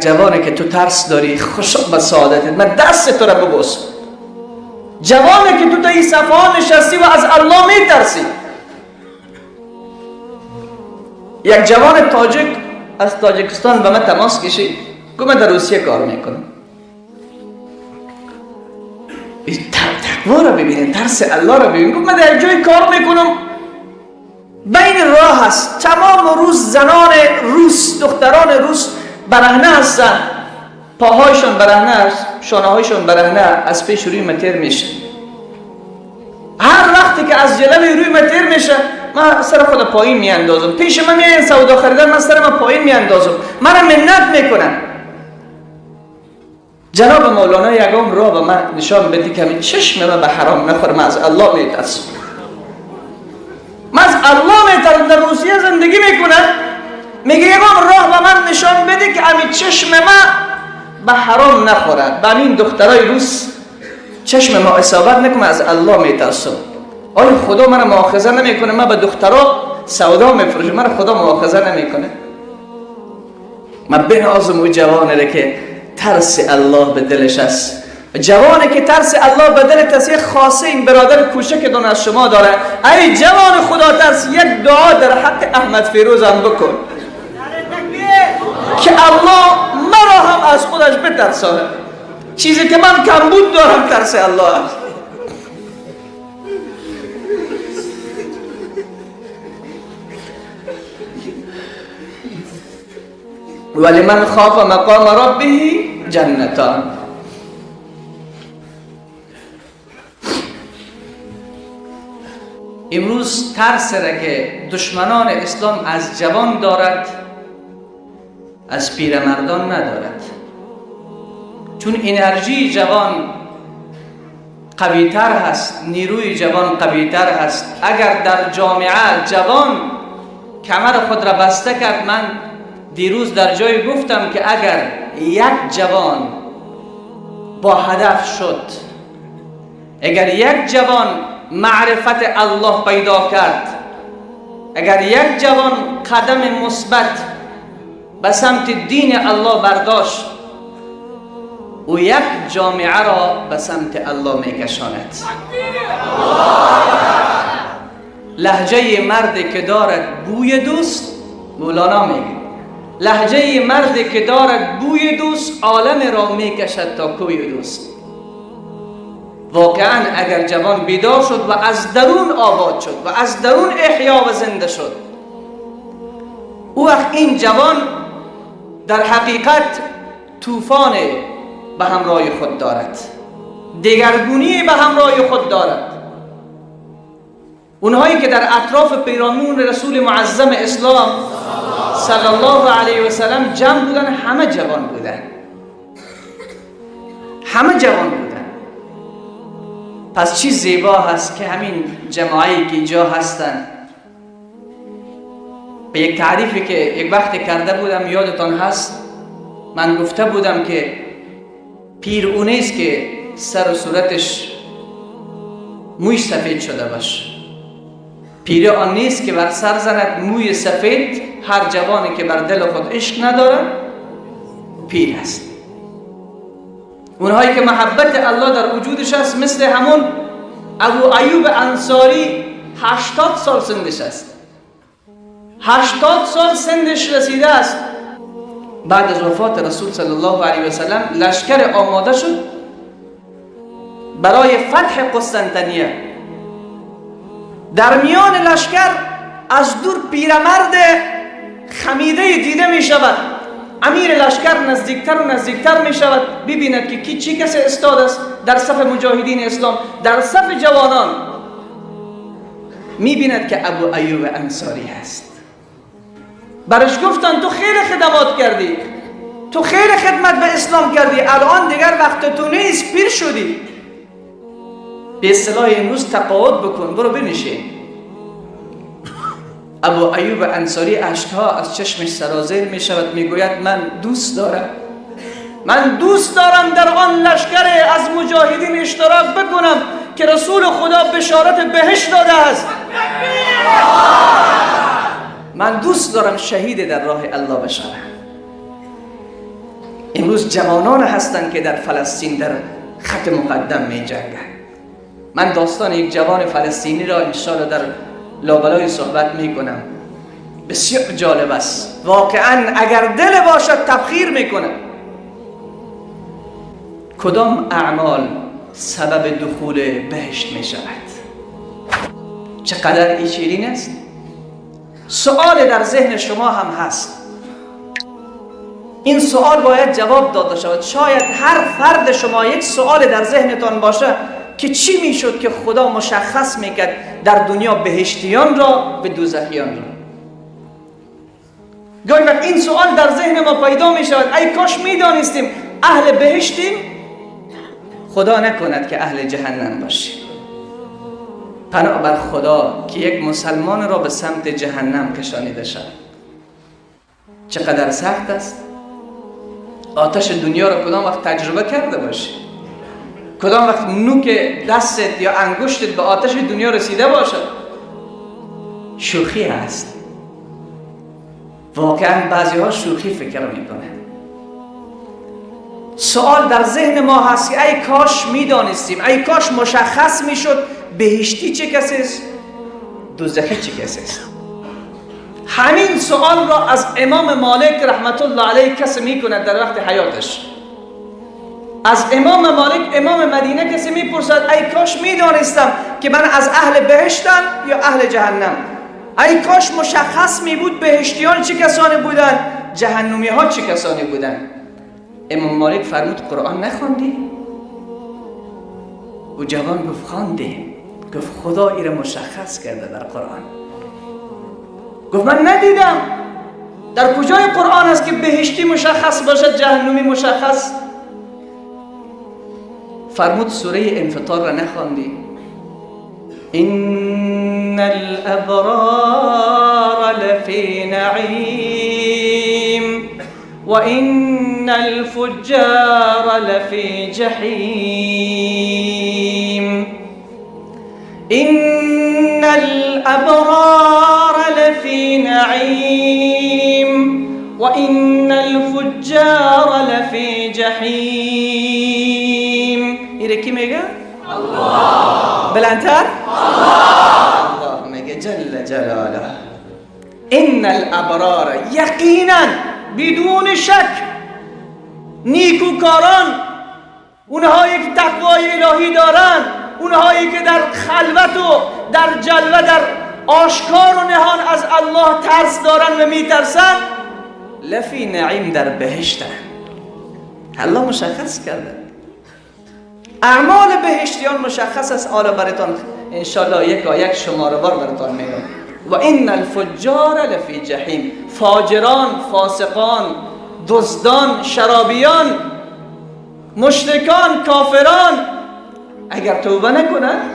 جوانه که تو ترس داری، خوش به سعادتت، من دست تو را ببوسم. جوانه که تو تا این صفحه نشستی و از الله میترسی. یک جوان تاجک از تاجکستان به من تماس کشید، گفت من در روسیه کار میکنم. تقوا را ببینید، ترس الله را ببینید. گفت من در جای کار میکنم، بین راه هست، تمام روز زنان روس، دختران روس برهنه هستن، پاهایشان برهنه است، شانه‌هایشان برهنه، از پیش روی من تیر میشه. هر وقتی که از جلوی روی من تیر میشه، من سر خود پایین میاندازم. پیش من میاین سودا خریدن، من سر من پایین میاندازم، منم منت میکنن. جناب مولانا یگام را به من نشان بده که چشم من به حرام نخوره، من از الله میترسم، من از الله میترسم. در روسیه زندگی میکنم، میگه یگام راه به من نشان بده که امی چشم من به حرام نخورد، به این دخترای روس چشم ما اصابت نکنه، از الله میترسم. آیا خدا من مؤاخذه نمیکنه؟ من به دخترا سودا میفروشم، من خدا مؤاخذه نمیکنه. من بنازم او جوانه که ترس الله به دلش است، جوانه که ترس الله به دل ترس. خاصه این برادر کوچک دون از شما داره. ای جوان خدا ترس، یک دعا در حق احمد فیروز هم بکن که الله مرا هم از خودش بترسانه. چیزی که من کمبود دارم ترس الله است. ولمن خاف مقام ربه جنتان. امروز ترس را که دشمنان اسلام از جوان دارد، از پیرمردان ندارد. چون انرژی جوان قویتر هست، نیروی جوان قویتر هست. اگر در جامعه جوان کمر خود را بسته کرد، من دیروز در جای گفتم که اگر یک جوان با هدف شد، اگر یک جوان معرفت الله پیدا کرد، اگر یک جوان قدم مثبت به سمت دین الله برداشت، او یک جامعه را به سمت الله میکشاند. لهجه مرد که دارد بوی دوست، مولانا میگه لهجه مرد که دارد بوی دوست، عالم را میکشد تا کوی دوست. واقعا اگر جوان بیدار شد و از درون آباد شد و از درون احیا و زنده شد، او وقت این جوان در حقیقت طوفان به همراه خود دارد، دگرگونی به همراه خود دارد. اونهایی که در اطراف پیرامون رسول معظم اسلام صلی الله علیه و سلم جمع بودن، همه جوان بودن، همه جوان بودن. پس چی زیبا هست که همین جماعی که اینجا هستن، به یک تعریفی که یک وقت کرده بودم یادتان هست، من گفته بودم که پیر او نیست که سر و صورتش موی سفید شده باشه، پیر آن نیست که بر سر زند موی سفید. هر جوانی که بر دل خود عشق نداره پیر است. اونهایی که محبت الله در وجودش است، مثل همون ابو ایوب انصاری، 80 سال سندش است، 80 سال سندش رسیده است. بعد از وفات رسول صلی الله علیه و سلم لشکر آماده شد برای فتح قسطنطنیه. در میان لشکر از دور پیرمرد خمیده دیده می شود. امیر لشکر نزدیکتر و نزدیکتر می شود، ببیند که کی چی کسی استاد است در صف مجاهدین اسلام، در صف جوانان. می بیند که ابو ایوب انصاری هست. برش گفتن تو خیلی خدمات کردی، تو خیلی خدمت به اسلام کردی، الان دیگر وقت تو نیست، پیر شدی، به اصطلاح امروز تقاعد بکن، برو بنشین. ابو ایوب انصاری اشکها از چشمش سرازیر می شود، می گوید من دوست دارم، من دوست دارم در آن لشکر از مجاهدین اشتراک بکنم که رسول خدا بشارت بهشت داده است. من دوست دارم شهید در راه الله بشوم. امروز جوانان هستند که در فلسطین در خط مقدم می جنگند. من داستان یک جوان فلسطینی را انشاءالله در لابلای صحبت می کنم. بسیار جالب است. واقعا اگر دل باشد تبخیر میکنه. کدام اعمال سبب دخول بهشت می شود؟ چقدر این شیرین است؟ سؤال در ذهن شما هم هست. این سوال باید جواب داده شود. شاید هر فرد شما یک سوال در ذهنتان باشه که چی میشد که خدا مشخص میکرد در دنیا بهشتیان را و دوزخیان را. گاهی وقت این سوال در ذهن ما پیدا میشود، ای کاش میدانستیم اهل بهشتیم، خدا نکند که اهل جهنم باشیم. پناه بر خدا که یک مسلمان را به سمت جهنم کشانیده شود. چقدر سخت است. آتش دنیا را کدام وقت تجربه کرده باشی؟ کدام وقت نوک دستت یا انگشتت به آتش دنیا رسیده باشد؟ شوخی هست. واقعا بعضی ها شوخی فکر میکنن. سوال در ذهن ما هست که ای کاش میدانستیم، ای کاش مشخص میشد بهشتی چه کسی است، دوزخی چه کسی است. همین سوال را از امام مالک رحمت الله علیه کسی میکند در وقت حیاتش. از امام مالک، امام مدینه، کسی میپرسد ای کاش میدانستم که من از اهل بهشتم یا اهل جهنم. ای کاش مشخص می بود بهشتیان چه کسانی بودن، جهنمی ها چه کسانی بودن. امام مالک فرمود قرآن نخواندی؟ او جوان گفت خواندیم. گفت خدا ایره مشخص کرده در قرآن. گفت من ندیدم در کجای قرآن است که بهشتی مشخص باشد جهنمی مشخص. فرمود سوره انفطار را نخواندی؟ إن الأبرار لفی نعیم وإن الفجار لفی جحیم. إن الأبرار لفی نعیم وإن الفجار لفی جحیم. ایره کی میگه؟ الله. بلندتر؟ الله. الله میگه جل جلاله. إن الأبرار، یقینا بدون شک نیکوکاران، اونهایی که تقوای الهی دارن، اونهایی که در خلوت و در جلوه، در آشکار و نهان از الله ترس دارن و میترسن، لفی نعیم، در بهشتن. الله مشخص کرده اعمال بهشتیان مشخص است. حالا براتان انشالله یک یک شماره وار براتان میگم. و ان الفجار لفی جحیم، فاجران، فاسقان، دزدان، شرابیان، مشرکان، کافران، اگر توبه نکنند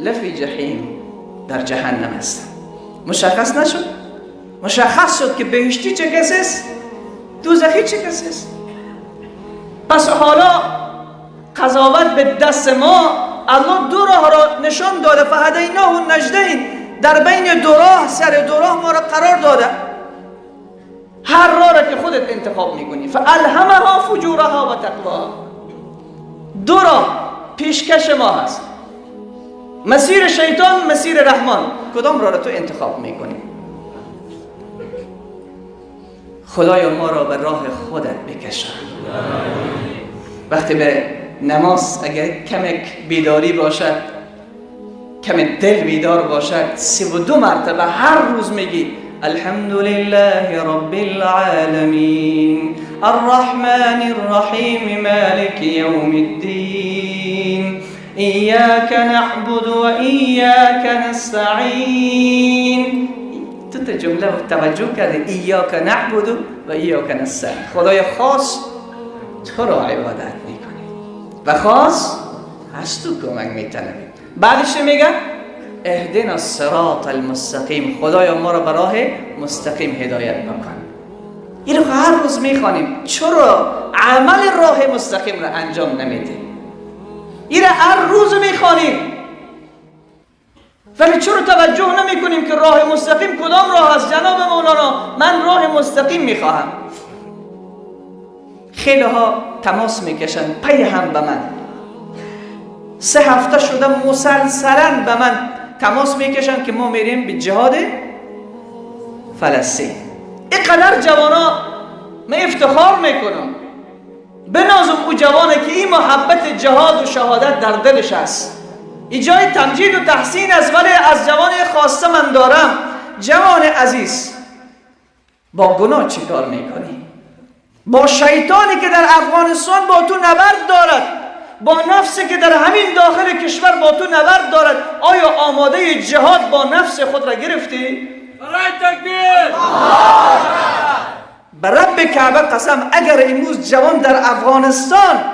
لفی جحیم، در جهنم هستند. مشخص نشد؟ مشخص شد که بهشتی چه کسی است، دوزخی چه کسی است. پس حالا قضاوت به دست ما. الله دو راه را نشان داده، فهدیناه النجدین، در بین دو راه، سر دو راه ما را قرار داده. هر راه را که خودت انتخاب میکنی، فالهمها فجورها و تقواها. دو راه پیشکش ما هست، مسیر شیطان، مسیر رحمان. کدام راه را تو انتخاب میکنی؟ خدایا ما را به راه خودت بکشان. وقتی به نماز اگر کمک بیداری باشد، کم دل بیدار باشد، 32 مرتبه هر روز میگی الحمد لله رب العالمین الرحمن الرحیم مالک یوم الدین ایاک نعبد و ایاک نستعین. تو تا جمله توجه کرده، ایاک نعبد و ایاک نستعین. خدای خاص تو را عبادت میکنی و خاص از تو کمک میطلبیم. بعدش میگه اهدنا الصراط المستقیم، خدایا ما را به راه مستقیم هدایت بکن. این رو هر روز میخوانیم، چرا عمل راه مستقیم را انجام نمیدیم؟ این رو هر روز میخوانیم ولی چرا توجه نمیکنیم که راه مستقیم کدام راه است؟ جناب مولانا من راه مستقیم میخواهم. خیلی ها تماس میکشن پی هم به من، 3 هفته شده مسلسلا به من تماس میکشن که ما میریم به جهاد فلسطین. اینقدر جوانا من افتخار میکنم، بنازم او جوانه که این محبت جهاد و شهادت در دلش است. این جای تمجید و تحسین است. ولی از جوان خواسته من دارم، جوان عزیز با گناه چی کار میکنی؟ با شیطانی که در افغانستان با تو نبرد دارد، با نفسی که در همین داخل کشور با تو نبرد دارد، آیا آماده جهاد با نفس خود را گرفتی؟ به رب کعبه قسم، اگر امروز جوان در افغانستان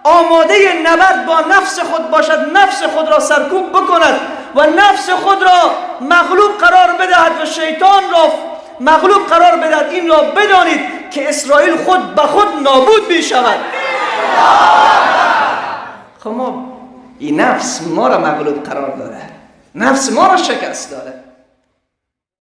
آماده نبرد با نفس خود باشد، نفس خود را سرکوب بکند و نفس خود را مغلوب قرار بدهد و شیطان را مغلوب قرار بدهد، این را بدانید که اسرائیل خود به خود نابود می شود. خب ما این نفس ما را مغلوب قرار داده، نفس ما را شکست داده.